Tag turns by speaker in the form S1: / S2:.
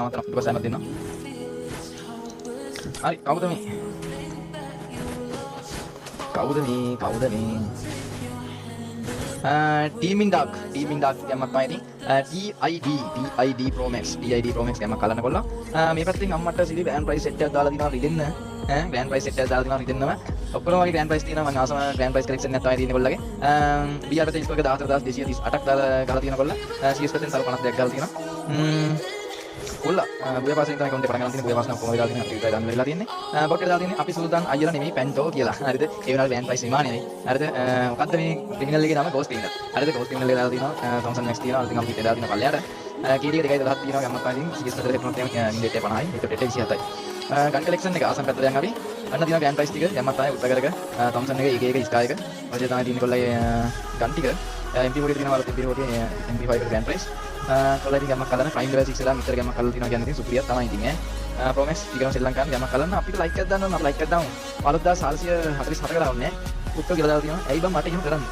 S1: නවත්තනවා. ඊට පස්සේ ආයෙමත් දෙන්නවා. හරි, කවුද මේ? කවුද මේ? කවුද මේ? ටීමින් ඩාක්, ටීමින් ඩාක් ගැම්මක් තමයි ඉතින්. TID TID Pro Max, TID Pro Max ගැම්මක් කලන්න කොල්ලා. මේ පැත්තෙන් අම්මට සිලි ග්‍රෑන්ඩ් ප්‍රයිස් සෙට් එකක් දාලා දිනවා රිදෙන්න. ඈ, ග්‍රෑන්ඩ් ප්‍රයිස් සෙට් එකක් දාලා දිනවා රිදෙන්නම. ඔක්කොම වගේ ග්‍රෑන්ඩ් ප්‍රයිස් තියෙනවා. මං ආසම ග්‍රෑන්ඩ් ප්‍රයිස් කලෙක්ෂන් එකක් තමයි තියෙන්නේ කොල්ලගේ. BR පැත්තෙන් ස්කෝර් එක 14,238ක් දාලා ගහලා තියෙන කොල්ලා. CS පැත්තෙන් තව 52ක් ගහලා තියෙනවා. කොල්ලා බුය පාසෙන් තමයි කවුන්ට් එක පටන් ගන්න තියෙන්නේ. බුය පාසෙන් ඔක්කොම වෙලා තියෙන්නේ. අපිට විතරයි දාන්න වෙලා තියෙන්නේ. බොට් එක දාලා තියෙන්නේ අපි සුල්තාන් අයියලා නෙමෙයි පැන්ටෝ කියලා. හරිද? ඒ වෙනාවේ ග්‍රෑන්ඩ් ප්‍රයිස් විමානයයි. හරිද? මොකද්ද මේ ක්‍රිමිනල් එකේ නම? Ghost criminal. හරිද? ගෝස්ට් ක්‍රිමිනල් එක දාලා තියෙනවා. තොම්සන් මැක්ස් තියෙනවා. ඉතින් අපි දාලා තියෙනවා පල්ලෙහාට. කීටි එක 2.12ක් තියෙනවා ගැම්මක් තමයි ඉතින්. CS පැත්තට සෙට් වුණොත් එහෙම වින් රේට් එක 50යි. ඒකට රේට් එක 27යි. ගන් කලෙක්ෂන් එක ආසම් පැත්තට යන් අපි. අන්න තියෙනවා ග්‍රෑන්ඩ් ප්‍රයිස් ටික. ගැම්මක් තමයි උත්තර කරක. තොම්සන් එක, එක එක ස්කා එක. ඔය තමයි තියෙන්නේ කොල්ලගේ ගන් ටික. MP40 තියෙනවා වල MP40, MP5 එකට ග්‍රෑන්ඩ් ප්‍රයිස්. කොල්ලා ඉතින් ගැම්මක් කලන ප්‍රයිම් ලෙවල් 6 වෙලා මෙච්චර ගැම්මක් කලලා තියෙනවා කියන්නේ ඉතින් සුපිරියක් තමයි ඉතින්. ඈ, Pro Max ටිකම ශ්‍රී ලංකාවේ ගැම්මක් කලන්න අපිට ලයික් එකක් දාන්න ඕන. අපි ලයික් එකක් දාමු. 15,444 කරා ඕනේ. පුත්තු කියලා දාලා තියෙනවා. ඇයි බං මට එහෙම කරන්නේ?